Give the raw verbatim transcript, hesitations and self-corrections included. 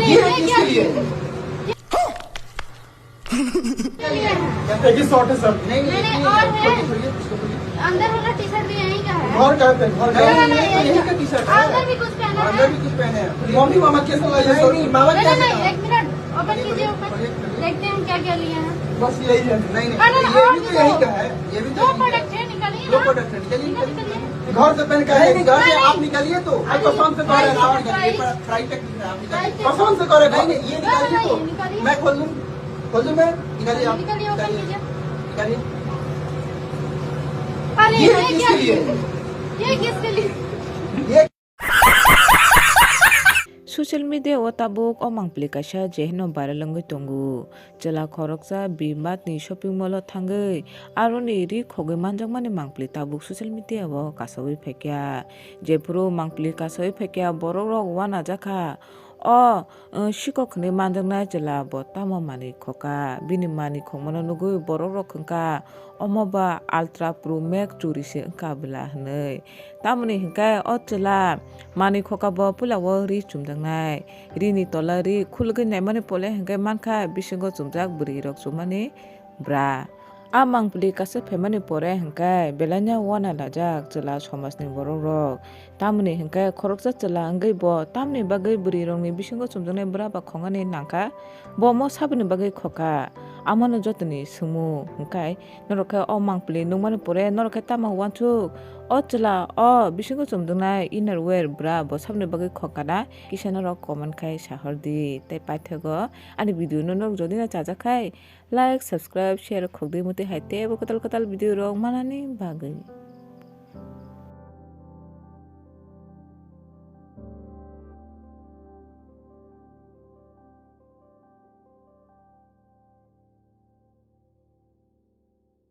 ये किसके लिए? ये क्या है? ये शॉर्ट है सर। नहीं, नहीं, नहीं, और है। अंदर वाला टी शर्ट भी यहीं का है। घर का है, घर का। नहीं, नहीं, नहीं, यहीं का टी शर्ट है। अंदर भी कुछ पहना है। अंदर भी कुछ पहने हैं। मम्मी मामा कैसा लगा ये सर? नहीं, मामा नहीं, नहीं, एक मिनट, ओपन कीजिए ऊपर। देखते हैं क्या क्या लिया है। बस यही है। नहीं, नहीं, अरे, ये और भी तो भी यहीं तो का है। ये भी तो दो यहीं का है। प्रोडक्ट है, निकालिए ना। दो प्रोडक्ट है, निकालिए, निकालिए, निकालिए। निकालिए। घर से पहन के नहीं, आए, घर से निकालिए। आप निकालिए तो। नहीं, पसंद से कह रहे हैं, आप निकालिए। ये फ्राई पैक दिख रहा है, आप निकालिए। पसंद से कह रहे हैं, नहीं, नहीं, ये निकालिए तो। मैं खोल दूँ, खोल दूँ मैं, निकालिए आप, निकालिए, ओपन कीजिए। निकालिए। अरे, ये किसके लिए? ये किसके लिए? ये Social media o tabuk o mangpili kaisa je hino viral wngwi tongo. Chwla khoroksa B-Mart ni shopping mall o thangwi aroni ri khogwi manjakmani mangpili tabuk social media o kasawi phaikha. Jephuru mangpili kasawi phaikha, borok rok uanajakha. O, uh, sikok hwnwi manjaknai chwla bo tamo manwi khokha. Bini manwi khokmano nugwi borok rok hwnkha, "Omo ba Ultra Pro Max churi se wngkha bwla," hwnwi. Tamoni hwnkhe o chwla manwi khokha bo puila o ri chumjaknai. Ri ni tola ri khulugwi naimani pole hwnkhe mankha bisingo chumjak bwrwi rok chumani bwra. A mangpili kaisa phaimani pore hwnkhe belaino uana lajak chwla somajni borok rok. Tamoni hwnkhe khoroksa chwla wngwi bo tamni bagwi bwrwi rokni bisingo chumjaknai bwra ba khongani nangkha, bo omo saboni bagwi khokha. Amano jotoni swngmung hwnkhe norok khe o mangpili nukmani pore norok khe tamo uansuk? O chwla o bisingo chumjaknai inner wear bwra bo saboni bagwi khokha na? Kisa norok comment khai sahordi. Tei paithago ani video no norok jodi na chajak khai, like, subscribe, share khokdi, mutwi hai teibo kwtal kwtal video rok manani bagwi.